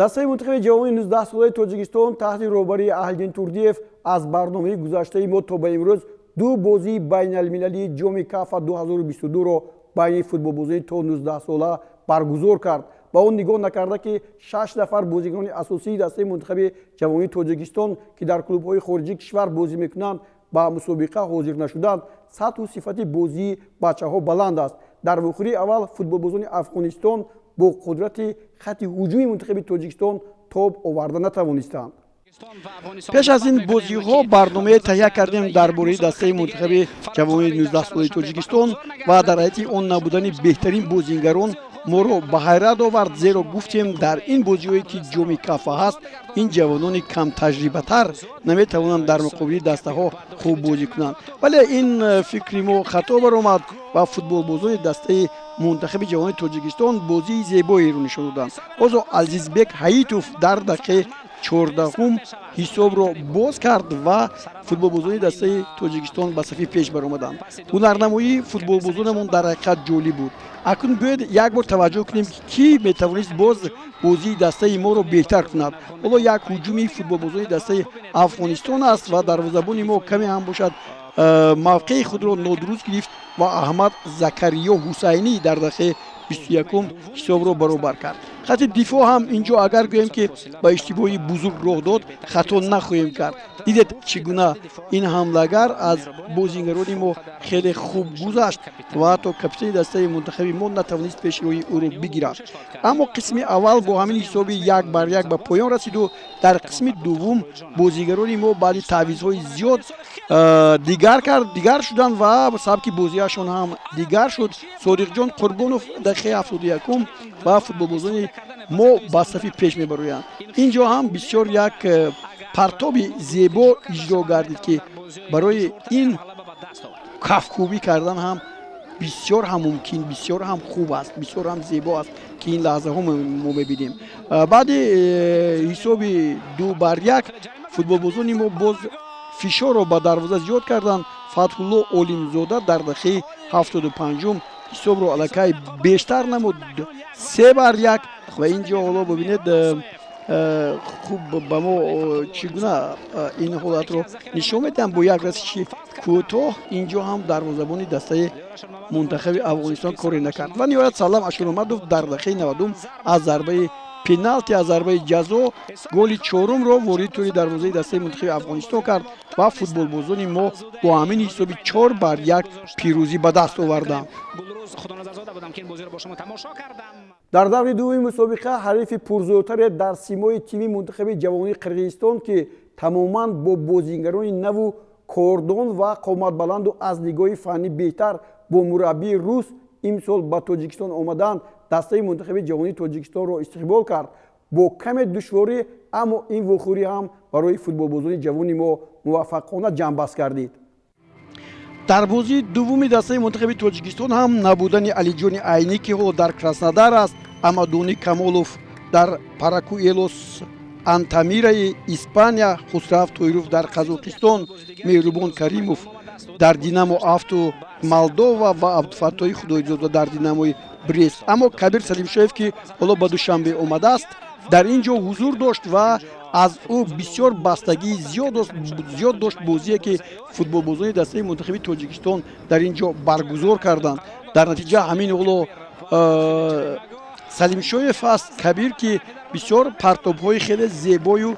Дастаи мунтахаби ҷавони 19-солаи Тоҷикистон таҳти роҳбарии Аҳлиддин Турдиев аз барномаи гузаштаи мо то ба имрӯз ду бозии байналмилалии Ҷоми Кафа 2022-ро байни футболбозони то 19 сола баргузор кард. Ба он нигоҳ накарда, ки шаш нафар бозигарони асосии дастаи мунтахаби ҷавонии Тоҷикистон, ки дар клубҳои хориҷии кишвар бозӣ мекунанд, ба мусобиқа ҳозир нашуданд, сатҳу сифати бозии бачаҳо баланд аст. Дар вохӯрии аввал футболбозони Афғонистон бо қудрати хати ҳуҷуми мунтахаби Тоҷикистон тоб оварда натавонистанд. Пеш аз ин бозиҳо барномае таҳия кардем дар бораи дастаи мунтахаби ҷавони 19-солаи Тоҷикистон ва дар ҳайати он набудани беҳтарин бозигарон моро ба ҳайрат овард, зеро гуфтем, дар ин бозиҳое ки Ҷоми Кафа ҳаст, ин ҷавонони камтаҷрибатар наметавонанд дар муқобили дастаҳо хуб бозӣ кунанд. Вале ин фикри мо хато баромад ва футболбозони дастаи мунтахаби ҷавонони Тоҷикистон бозии зебоеро нишон доданд. Озо Азизбек Ҳаитов дар дақиқаи 14-ум ҳисобро боз кард ва футболбозони дастаи Тоҷикистон ба сафи пеш баромаданд. Ҳунарнамоии футболбозонамон дар ҳақиқат ҷолиб буд. Акнун биёед, як бор таваҷҷӯҳ кунем, ки метавонист боз бозии дастаи моро беҳтар кунад. Ҳоло як ҳуҷуми футболбозони дастаи Афғонистон аст ва дарвозабони мо каме ҳам бошад, мавқеи худро нодуруст гирифт ва Аҳмад Закариё Ҳусайнӣ дар дақиқаи 21-ум ҳисобро баробар кард. Хати дифоъ ҳам инҷо, агар гӯем, ки ба иштибоҳи бузург роҳ дод, хато нахоҳем кард. Дидед, чӣ гуна ин ҳамлагар аз бозингарони мо хеле хуб гузашт ва ҳатто капитани дастаи мунтахаби мо натавонист пеши роҳи ӯро бигирад. Аммо қисми аввал бо ҳамин ҳисоби 1-1 ба поён расиду дар қисми дуввум бозигарони мо баъди тавизҳои зиёд дигар кард, дигар шуданд ва сабки бозиашон ҳам дигар шуд. Содиқҷон Қурбонов дақиқаи 71-ум ва футболбозони мо ба сафи пеш мебароянд. Ин ҷо ҳам бисёр як партоби зебо иҷро гардид, ки барои ин кафкӯбӣ кардан ҳам бисёр ҳам мумкин, бисёр ҳам хуб аст, бисёр ҳам зебо аст, ки ин лаҳзаҳо мо мебинем. Баъди ҳисоби 2-1 футболбозони мо боз фишорро ба дарвоза зиёд карданд. Фатҳулло Олимзода дар дақиқаи 75-ум ҳисобро аллакай бештар намуд, 3-1. Ва ин ҷо ҳоло бибинед, хуб, ба мо чӣ гуна ин ҳолатро нишон медиҳам. Бо як расиши кӯтоҳ ин ҷо ҳам дарвозабони дастаи мунтахаби Афғонистон коре накард ва ниҳоят Салам Ашурмадов дар дақиқаи 90-ум аз зарбаи пеналти, аз зарбаи ҷазо голи чорумро ворид тӯри дарвозаи дастаи мунтахаби Афғонистон кард ва футболбозони мо бо ҳамин ҳисоби 4-1 пирӯзӣ ба даст оварданд. Дар даври дуввуми мусобиқа ҳарифи пурзӯртаре дар симои тими мунтахаби ҷавонии Қирғизистон, ки тамоман бо бозигарони наву кордон ва қоматбаланду аз нигоҳи фаннӣ беҳтар, бо мураббии рус имсол ба Тоҷикистон омаданд, дастаи мунтахаби ҷавонии Тоҷикистонро истиқбол кард бо каме душворӣ. Аммо ин вохӯрӣ ҳам барои футболбозони ҷавони мо муваффақона ҷамъбаст гардид. Дар бозии дуввуми дастаи мунтахаби Тоҷикистон ҳам набудани Алиҷони Айнӣ, ки ҳоло дар Краснодар аст, Амадуни Камолов дар Паракуэлос Алтамираи Испания, Хусрав Тоиров дар Қазоқистон, Меҳрубон Каримов дар Динамо Авто Молдова ва Абдуфаттоҳи Худоизода дар Динамои Брест. Аммо Кабир Салимшоев, ки ҳоло ба Душанбе омадааст, дар ин ҷо ҳузур дошт ва аз ӯ бисёр бастагии зиёд дошт бозие, ки футболбозони дастаи мунтахаби Тоҷикистон дар ин ҷо баргузор карданд. Дар натиҷа ҳамин ҳоло Салимшоев аст Кабир, ки бисёр партобҳои хеле зебою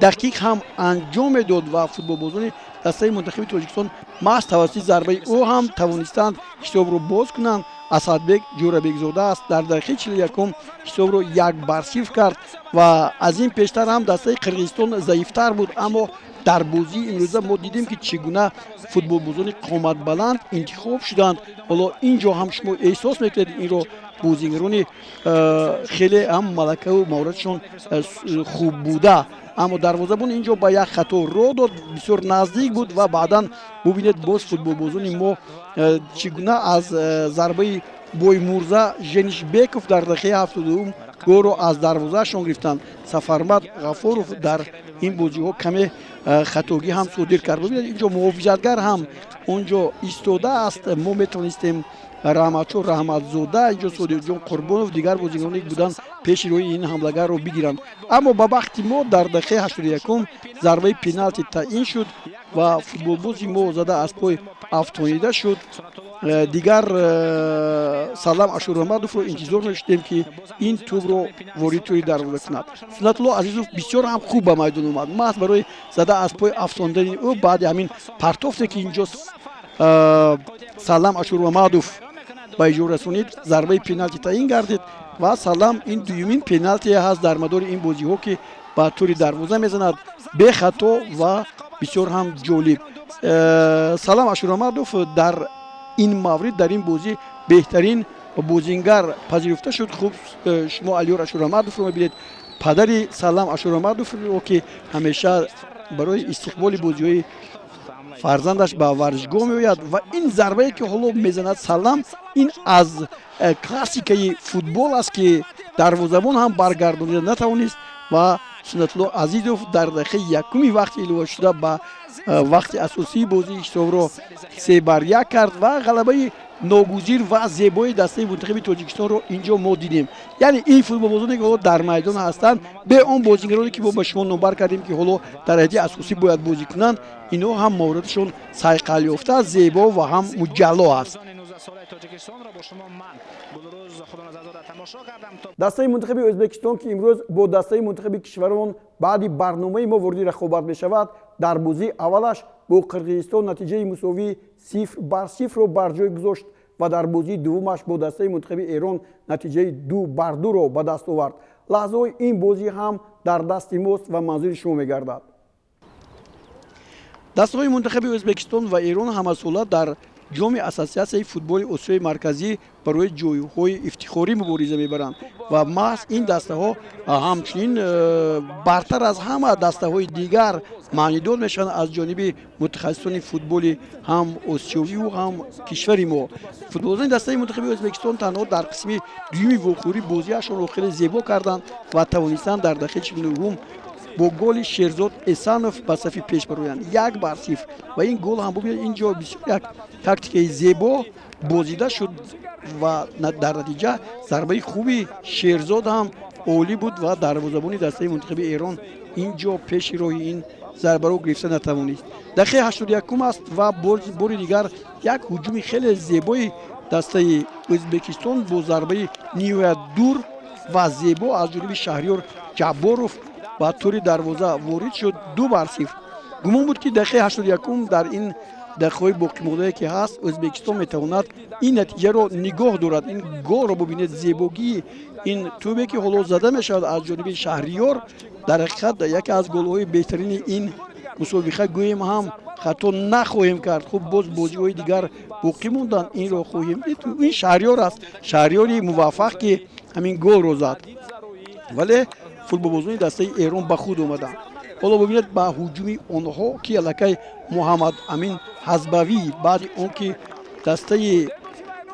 дақиқ ҳам анҷом медод ва футболбозони дастаи мунтахаби Тоҷикистон маҳз тавассути зарбаи ӯ ҳам тавонистанд ҳисобро боз кунанд. Асадбек Ҷӯрабекзода аст, дар дақиқаи 41-ум ҳисобро 1-0 кард. Ва аз ин пештар ҳам дастаи Қирғизистон заифтар буд, аммо дар бозии имрӯза мо дидем, ки чӣ гуна футболбозони қоматбаланд интихоб шуданд. Ҳоло ин ҷо ҳам шумо эҳсос мекунед инро, бозигарони хеле ҳам малакаву маҳоратшон хуб буда. Аммо дарвозабон ин ҷо ба як хато роҳ дод, бисёр наздик буд. Ва баъдан бубинед, боз футболбозони мо чӣ гуна аз зарбаи Боймурза Женишбеков дар дақиқаи 72-ум. Голро аз дарвозаашон гирифтанд. Сафармад Ғафуров дар ин бозиҳо каме хатогӣ ҳам содир кард. Бибинед, инҷо муҳофизатгар ҳам онҷо истодааст. Мо метавонистем Раҳматшо Раҳматзода, инҷо Содиқҷон Қурбонов, дигар бозигароне буданд пеши роҳи ин ҳамлагарро бигиранд. Аммо ба бахти мо дар дақиқаи 81 зарбаи пеналти таъин шуд ва футболбози мо зада аз пой афтонида шуд. Дигар Салам Ашурмамадовро интизор мешудем, ки ин тӯбро ворид тӯри дарвоза кунад. Суннатулло Азизов бисёр ҳам хуб ба майдон омад. Маҳз барои зада аз пой афтондани ӯ баъди ҳамин партофте, ки инҷо Салам Ашурмамадов ба иҷро расонид, зарбаи пеналти таъин гардид ва Салам ин дуюмин пеналте ҳаст дар мадори ин бозиҳо, ки ба тури дарвоза мезанад бехато ва бисёр ҳам ҷолиб. Салам Ашурмамадов дар ин маврид, дар ин бозӣ беҳтарин бозингар пазируфта шуд. Хуб, шумо Алиёр Ашурмамадовро мебинед, падари Салам Ашурмамадовро, ки ҳамеша барои истиқболи бозиҳои фарзандаш ба варзишгоҳ меояд. Ва ин зарбае, ки ҳоло мезанад Салам, ин аз классикаи футбол аст, ки дарвозабон ҳам баргардонида натавонист ва Суннатулло Азизов дар дақиқаи якуми вақти иловашуда ба вақти асосии бозӣ ҳисобро 3-1 кард ва ғалабаи ногузир ва зебои дастаи мунтахаби Тоҷикистонро инҷо мо дидем. Яъне ин футболбозоне, ки ҳоло дар майдон ҳастанд, бе он бозигароне, ки мо ба шумо номбар кардем, ки ҳоло дар ҳайати асосӣ бояд бозӣ кунанд, инҳо ҳам маҳораташон сайқал ёфта, зебо ва ҳам муҷалло аст. Дастаи мунтахаби Ӯзбекистон, ки имрӯз бо дастаи мунтахаби кишварон баъди барномаи мо вориди рақобат мешавад, дар бозии аввалаш бо Қирғизистон натиҷаи мусовии 0-0 бар ҷой гузошт ва дар бозии дуввумаш бо дастаи мунтахаби Эрон натиҷаи 2-2 ба даст овард. Лаҳзаҳои ин бозӣ ҳам дар дасти мост ва манзури шумо мегардад. Дастаҳои мунтахаби Ӯзбекистон ва Эрон ҳамасола дар ҷоми Ассотсиатсияи футболи Осиёи Марказӣ барои ҷойҳои ифтихорӣ мубориза мебаранд ва маҳз ин дастаҳо ҳамчунин бартар аз ҳама дастаҳои дигар маънидор мешаванд аз ҷониби мутахассисони футболи ҳам осиёвию ҳам кишвари мо. Футболбозони дастаи мунтахаби Ӯзбекистон танҳо дар қисми дуюми вохӯрӣ бозиашонро хеле зебо карданд ва тавонистанд дар дақиқаи 49 бо голи Шерзод Эсанов ба сафи пеш бароянд 1-0. Ва ин гол ҳам бубинед, инҷо бисёр як тактикаи зебо бозида шуд ва дар натиҷа зарбаи хуби Шерзод ҳам олӣ буд ва дарвозабони дастаи мунтахаби Эрон инҷо пеши роҳи ин зарбаро гирифта натавонист. Дақиқаи 81 аст ва бори дигар як ҳуҷуми хеле зебои дастаи Ӯзбекистон бо зарбаи ниҳоят дур ва зебо аз ҷониби Шаҳриёр Ҷабборов ба тури дарвоза ворид шуд 2-0. Гумон буд, ки дақиқаи 81 дар ин дақиқаҳои боқимондае, ки ҳаст, Ӯзбекистон метавонад ин натиҷаро нигоҳ дорад. Ин голро бубинед, зебогии ин тӯбе, ки ҳоло зада мешавад аз ҷониби Шаҳриёр, дар ҳақиқат яке аз голҳои беҳтарини ин мусобиқа гӯем ҳам хато нахоҳем кард. Хуб, боз бозиҳои дигар боқӣ монданд, инро хоҳем дид. Ин Шаҳриёр аст, Шаҳриёри муваффақ, ки ҳамин голро зад, вале футболбозони дастаи Эрон ба худ омаданд. Ҳоло бубинед ба ҳуҷуми онҳо, ки аллакай Муҳаммад Амин Ҳазбавӣ баъди он ки дастаи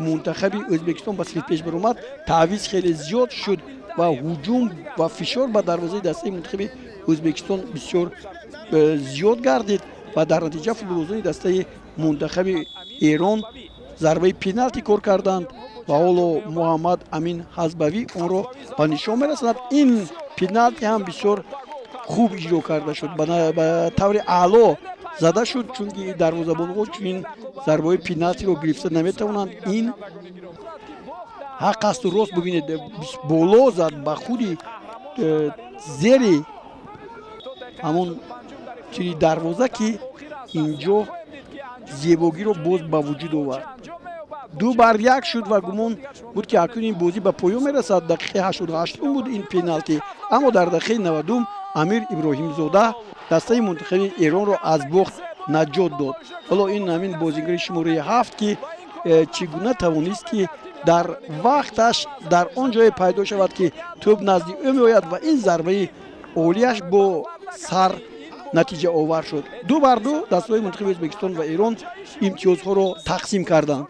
мунтахаби Ӯзбекистон ба сафи пеш баромад, таъвиз хеле зиёд шуд ва ҳуҷум ва фишор ба дарвозаи дастаи мунтахаби Ӯзбекистон бисёр зиёд гардид ва дар натиҷа футболбозони дастаи мунтахаби Эрон зарбаи пеналти кор карданд ва ҳоло Муҳаммад Амин Ҳазбавӣ онро ба нишон мерасонад. Ин пеналти ҳам бисёр хуб иҷро карда шуд, ба таври аъло зада шуд, чунки дарвозабонҳо чунин зарбаҳои пеналтиро гирифта наметавонанд. Ин ҳақ асту рост, бубинед, боло зад ба худи зери ҳамон тири дарвоза, ки инҷо зебогиро боз ба вуҷуд овард. 2-1 шуд ва гумон буд, ки акнун ин бозӣ ба поён мерасад. Дақиқаи 88 буд ин пеналти, аммо дар дақиқаи 90 Амир Иброҳимзода дастаи мунтахаби Эронро аз бохт наҷот дод. Ҳоло ин ҳамин бозигари шумораи 7, ки чӣ гуна тавонист, ки дар вақташ дар он ҷое пайдо шавад, ки тӯб назди ӯ меояд ва ин зарбаи олияш бо сар натиҷаовар шуд. 2-2 дастаҳои мунтахаби Ӯзбекистон ва Эрон имтиёзҳоро тақсим карданд.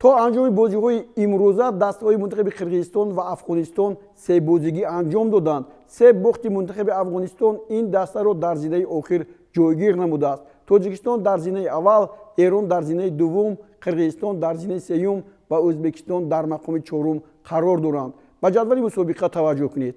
То анҷоми бозиҳои имрӯза дастаҳои мунтахаби Қирғизистон ва Афғонистон себозигӣ анҷом доданд. Се бохти мунтахаби Афғонистон ин дастаро дар зинаи охир ҷойгир намудааст. Тоҷикистон дар зинаи аввал, Эрон дар зинаи дуввум, Қирғизистон дар зинаи сеюм ва Ӯзбекистон дар мақоми чорум қарор доранд. Ба ҷадвали мусобиқа таваҷҷӯҳ кунед.